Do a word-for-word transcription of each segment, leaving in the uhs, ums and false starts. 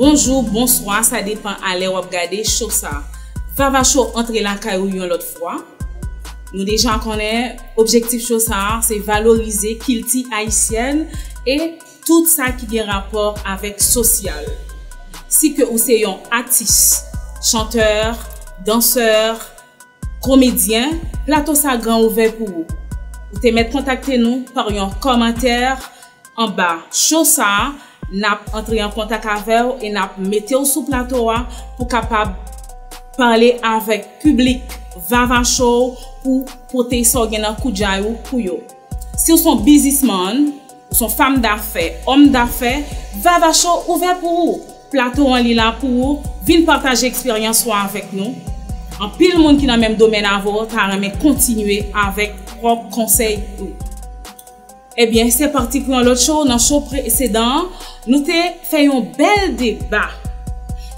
Bonjou, bonswa, sa depann a lè w ap gade cho sa. Vava Show antre lakay ou yon lòt fwa. Nou deja konnen objektif cho sa a, se valorize kilti ayisyèn e tout sa ki gen rapò avèk sosyal. Si ke ou se yon atis, chantè, dansè, komedyen, plato sa gran ouvè pou ou. Ou te mèt kontakte nou pa yon kòmantè anba cho sa a, n ap antre an kontak avè w e n ap mete w sou plato a pou kapab pale avèk piblik Vava Show pou pote sa w gen nan koudjay ou pou yo. Si w se yon biznismann, ou se yon fanm dafè, òm dafè, Vava Show ouvè pou ou. Plato an li la pou ou. Vin pataje eksperyans ou avèk nou. Anpil moun ki nan menm domèn avè w ta renmen kontinye avèk pwòp konsèy ou. Ebyen, se pati pou yon lòt cho. Nan cho presedan an, nou te fè yon bèl deba.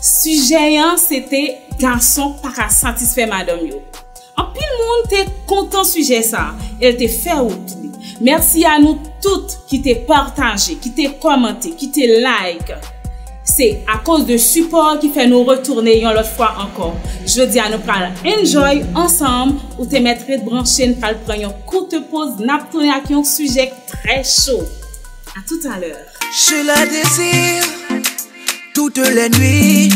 Sijè an, se te gason pa ka satisfè madanm yo. Anpil moun te kontan sijè sa, e l te fè wout li. Mèsi a nou tout ki te pataje, ki te kòmante, ki te like. Se akoz de sipò ki fè nou retounen yon lòt fwa ankò. Jodi a nou pral enjoy ansanm, ou te mèt ret branche, n pral pran yon kout poz, n ap tounen ak yon sijè trè cho. A toutalè. Je la désire toutes les nuits.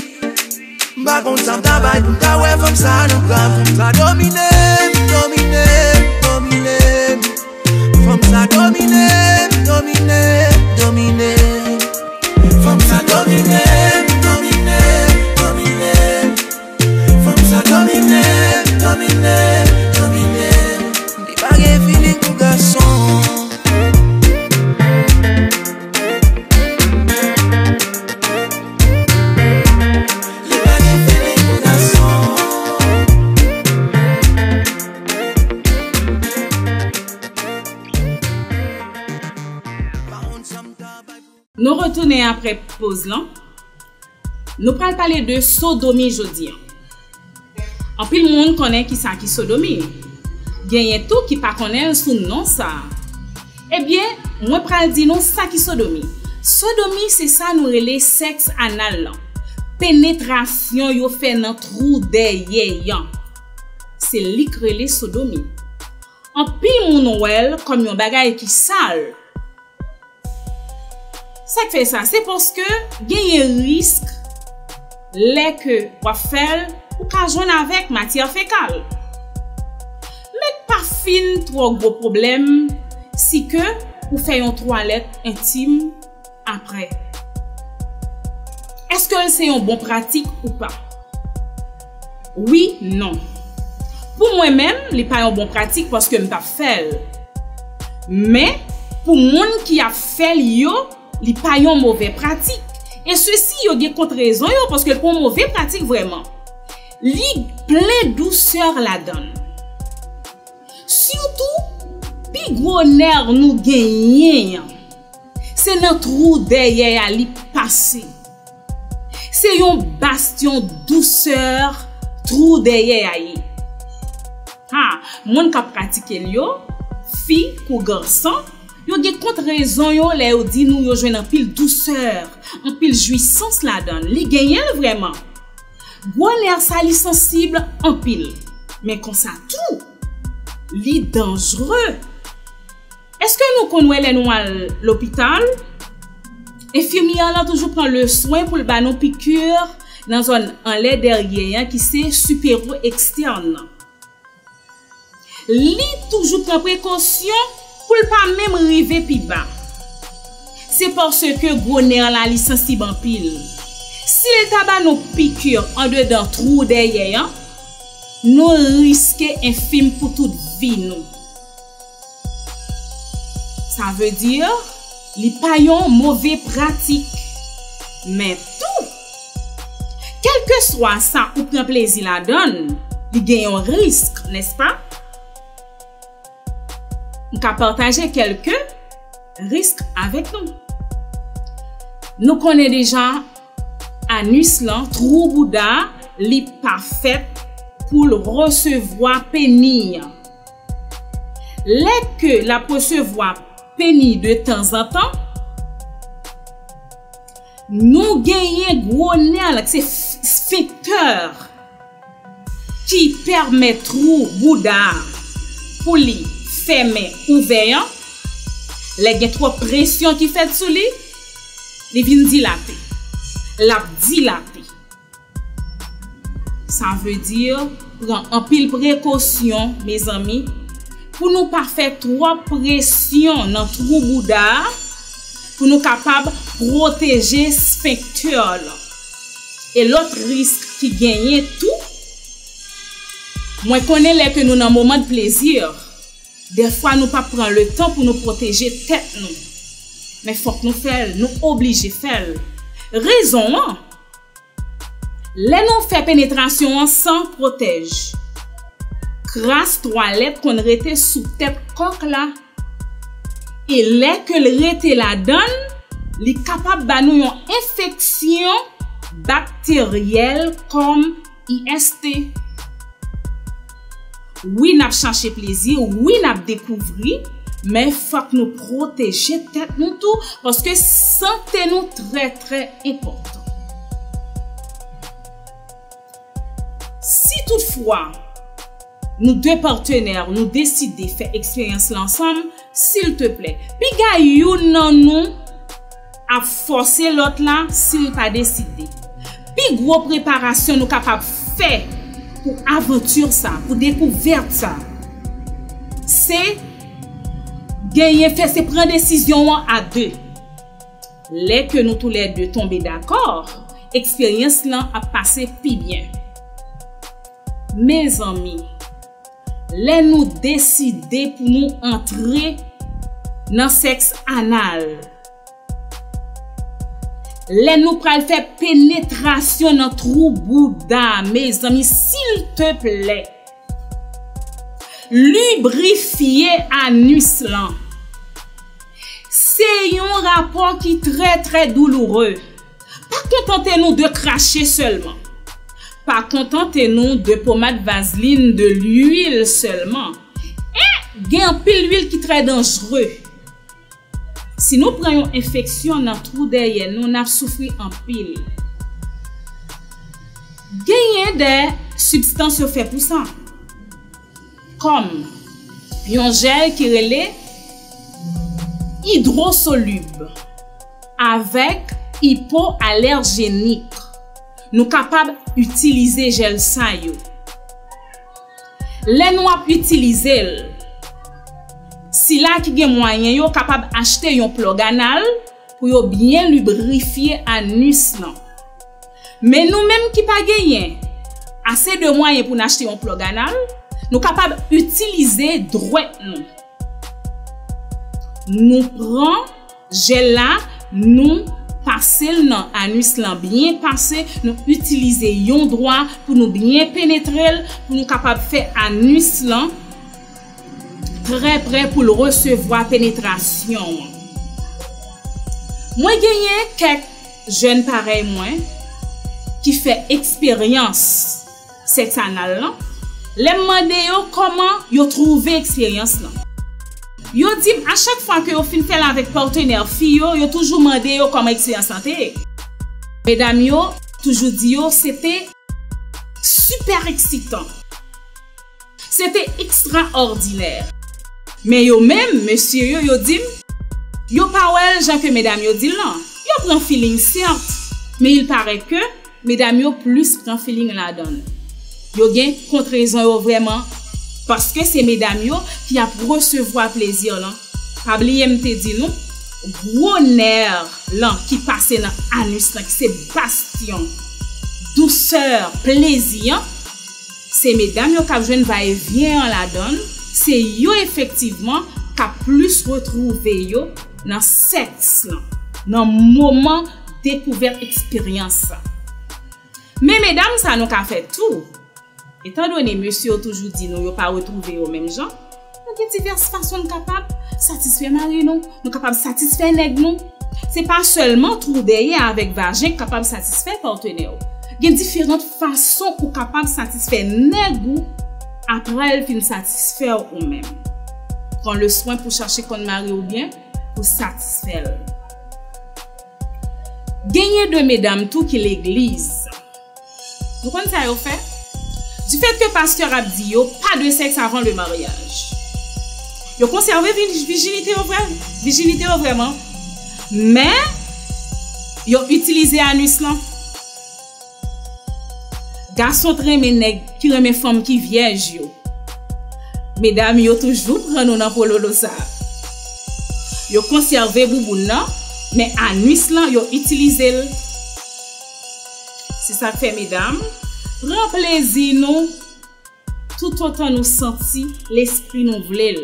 M pa konn sa m ta bay pou m ta wè fanm sa nan bra m. Fanm sa domine m, domine m, domine m. Fanm sa domine m, domine m, domine m. Fanm sa domine m, domine m, domine m. Fanm sa domine m, domine m, domine m. Li pa gen feeling pou gason. Li pa gen feeling pou gason. Nou retounen apre poz lan. Nou pral pale de sodomi jodi an. Anpil moun konnen kisa ki sodomi. Genyen tou ki pa konnen l sou non sa a. Ebyen, mwen pral di nou sa ki sodomi. Sodomi se sa nou rele sèks anal lan. Penetrasyon yo fè nan twou dèyè an. Se li k rele sodomi. Anpil moun wè l kòm yon bagay ki sal. Sa k fè sa, se paske genyen risk lè ke w ap fè l, ou ka jwenn avèk matyè fekal. Men pa fin twò gwo pwoblèm si ke ou fè yon twalèt entim apre. Èske l se yon bon pratik ou pa? Wi, non. Pou mwen menm, li pa yon bon pratik paske m t ap fè l. Men, pou moun ki ap fè l yo, li pa yon move pratik. E sesi yo gen kont rezon yo paske l pa yon move pratik vrèman. Li plen dousè ladan l. Sitou, pi gwo nè nou genyen an, se nan twou dèyè a li pase. Se yon bastyon dousè twou dèyè a ye. Ha, moun k ap pratike l yo, fi kou gason, yo gen kont rezon yo lè yo di nou yo jwenn anpil dousè, anpil jwisans ladan l. Li genyen l vrèman. Gwo nè sa li sansib anpil, men konsa tou, li danjre. Èske nou konn wè lè nou al lopital? Enfimyè lan toujou pran le swen pou l ba nou piki nan zòn anlè dèyè an ki se sipero ekstèn nan. Li toujou pran prekosyon pou l pa menm rive pi ba. Se paske gwo nè la li sansib anpil. Si l ta ba nou piki andedan twou dèyè an, nou riske enfim pou tout vi nou. Sa vle di, li pa yon move pratik. Men tou, kèlkeswa sa ou pran plezi ladan l, li gen yon risk, nèspa? M ka pataje kèlke risk avèk nou. Nou konnen deja, anis lan, twou bouda, li pa fèt pou l resevwa peni an. Lè ke l ap resevwa peni de tanzantan, Nou genyen gwo nè la, se sfenktè ki pèmèt twou bouda a pou li fèmen ouvè an. Lè gen twòp presyon ki fèt sou li, li vin dilape. L ap dilape. Sa vle di, pran anpil prekosyon, mezanmi, pou nou pa fè twòp presyon nan twou bouda a, pou nou kapab pwoteje sfenktè lan. E lòt risk ki genyen tou, mwen konnen lè ke nou nan moman de plezi, dèfwa nou pa pran letan pou nou pwoteje tèt nou. Men fòk nou fè l, nou oblije fè l. Rezon an, lè nou fè penetrasyon an san pwotèj, kras twalèt konn rete sou tèt kòk la. E lè ke l rete ladan l, li kapab ba nou yon enfeksyon bakteryèl kòm I S T. Wi, n ap chache plezi, wi, n ap dekouvri, men fòk nou pwoteje tèt nou tou, paske sante nou trè, trè enpòtan. Si toutfwa nou de patenè, nou deside fè eksperyans la ansanm, silteplè, piga youn nan nou ap fòse lòt la si l pa deside. Pi gwo preparasyon nou kapab fè pou avanti sa, pou dekouvèt sa, se genyen fè, se pran desizyon an a de. Lè ke nou toulède tonbe dakò, eksperyans lan ap pase pi byen. Mezanmi, lè nou deside pou nou antre nan sèks anal, lè nou pral fè penetrasyon nan twou bouda, mezanmi, silteplè, librifye anis lan. Se yon rapò ki trè, trè douloure. Pa kontante nou de krache sèlman. Pa kontante nou de pomad vazlin, de lwil sèlman. E gen anpil lwil ki trè danjere. Si nou pran yon enfeksyon nan twou dèyè nou, n ap soufri anpil. Genyen de sibstans yo fè pou sa, kòm yon jèl ki rele idwosolib avèk ipoalèjenik. Nou kapab itilize jèl sa yo. Lè nou ap itilize l, sila ki gen mwayen yo kapab achte yon plòg anal pou yo byen librifye anis lan. Men nou menm ki pa genyen ase de mwayen pou n achte yon plòg anal, nou kapab itilize dwèt nou. Nou pran jèl la, nou pase l nan anis lan byen pase, nou itilize yon dwa pou nou byen penetre l, pou nou kapab fè anis lan trè prè pou l resevwa penetrasyon an. Mwen genyen kèk jèn parèy mwen ki fè eksperyans sèks anal lan, lè m mande yo kòman yo twouve eksperyans lan. Yo di m a chak fwa ke yo fin fè l avèk patenè fi yo, yo toujou mande yo kòman eksperyans lan te ye. Medam yo toujou di yo se te sipè eksitan. Se te ekstraòdinè. Men yo menm, mesye yo, yo di m, yo pa wè l jan ke medam yo di l lan. Yo pran feeling, sèt, men il paraît que medam yo plis pran feeling ladan l. Yo gen kontrezon yo vrèman, paske se medam yo ki ap resevwa plezi lan. Pa bliye m te di nou, gwo nè lan ki pase nan anis lan, ki se bastyon dousè, plezi an, se medam yo k ap jwenn vayevyen an ladan l, se yo efektivman k ap plis retwouve yo nan sèks lan, nan moman dekouvèt eksperyans sa. Men medam sa nou ka fè tou. Etandone mesye yo toujou di nou yo pa retwouve yo menm jan, nou gen divès fason n kapab satisfè mari nou, nou kapab satisfè nèg nou. Se pa sèlman twou dèyè avèk vajen k kapab satisfè patenè w. Gen diferan fason ou kapab satisfè nèg ou apre l fin satisfè w ou menm. Pran le swen pou chache konn mari w byen, pou satisfè l. Genyen de medam tou ki legliz. Nou konn sa yo fè? Difèt ke pastè ap di yo pa de sèks avan le maryaj, yo konsève vij- vijinite yo vrè, vijinite yo vrèman, men yo itilize anis lan. Gason t renmen nèg ki renmen fanm ki vyèj yo. Medam, yo toujou pran nou nan pololo sa. Yo konsève bouboun nan, men anis lan, yo itilize l. Se sa k fè, medam, pran plezi nou toutotan nou santi lespri nou vle l.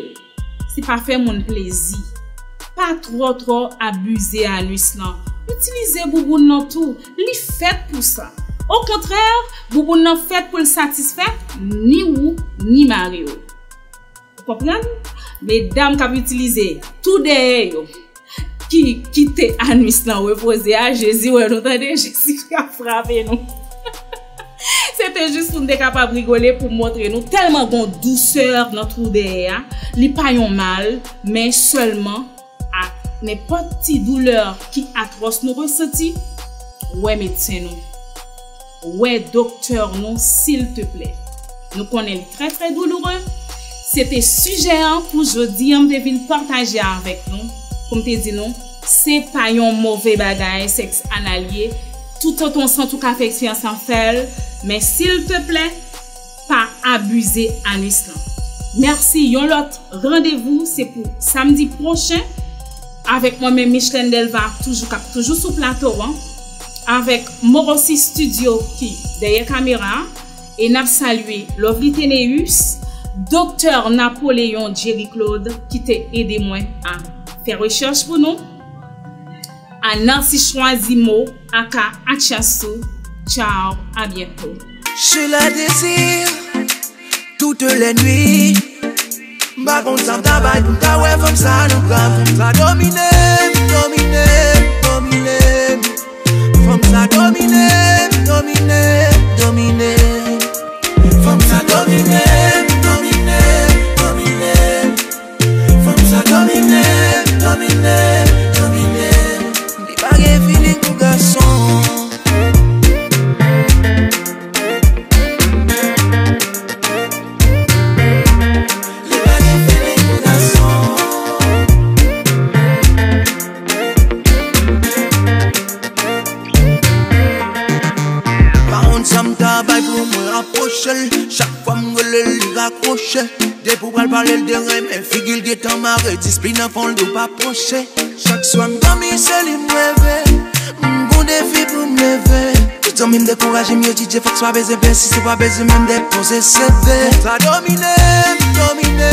Se pa fè moun plezi. Pa twò twò abize anis lan. Itilize bouboun nan tou. Li fèt pou sa. Okontrè, bouboun nan fèt pou l satisfè ni ou, ni mari w. Ou konprann? Medam k ap itilize tou dèyè yo, ki kite anis lan repoze a, Jezi wè nou, tande, Jezi ap frape nou. Se te jis pou m te kapab rigole, pou m montre nou tèlman gon dousè nan twou dèyè a. Li pa yon mal, men sèlman ak nenpòt ti doulè ki atwòs nou resanti, wè medsen nou, wè doktè nou, silteplè. Nou konnen li trè, trè douloure. Se te sijè an pou jodi an, m te vin pataje avèk nou, pou m te di nou, se pa yon move bagay, sèks anal ye. Toutotan w santi w ka fè eksperyans lan, fè l, men silteplè, pa abize anis lan. Mèsi, yon lòt randevou, se pou samdi pwochen, avèk mwen menm, Michelene Delva, toujou k ap toujou sou plato an, avèk Morosi Studio ki dèyè kamera a, e n ap salye Lovely Teneus, Doktè Napoléon Jerry Claude, ki te ede mwen a fè rechèch pou nou, a Narcisse Choisimo, aka Atchasou. Ciao, à bientôt. Je la désire toutes les nuits. M pa konn sa m ta bay pou m ta wè fanm sa nan bra m. Fanm sa domine m, domine m, domine m. Fanm sa domine m, domine m, domine m. Fanm sa domine m, domine m, domine m. Fanm sa domine m, domine m, domine m. Li pa gen feeling pou gason. Li pa gen feeling pou gason. Pa konn sa m ta bay pou mwen rapwoche l. Chak fwa m rele l, li rakwoche. Depi w pral pale l de renmen, figi l gentan mare, displi nan fon l, di w pa pwoche. Chak swa m dòmi, se li m reve. M gon defi pou m leve. Tout zanmi m dekouraje m, yo di Dye fòk sa pa bezwen pèsiste, pa bezwen menm depoze seve. Fanm sa domine m, domine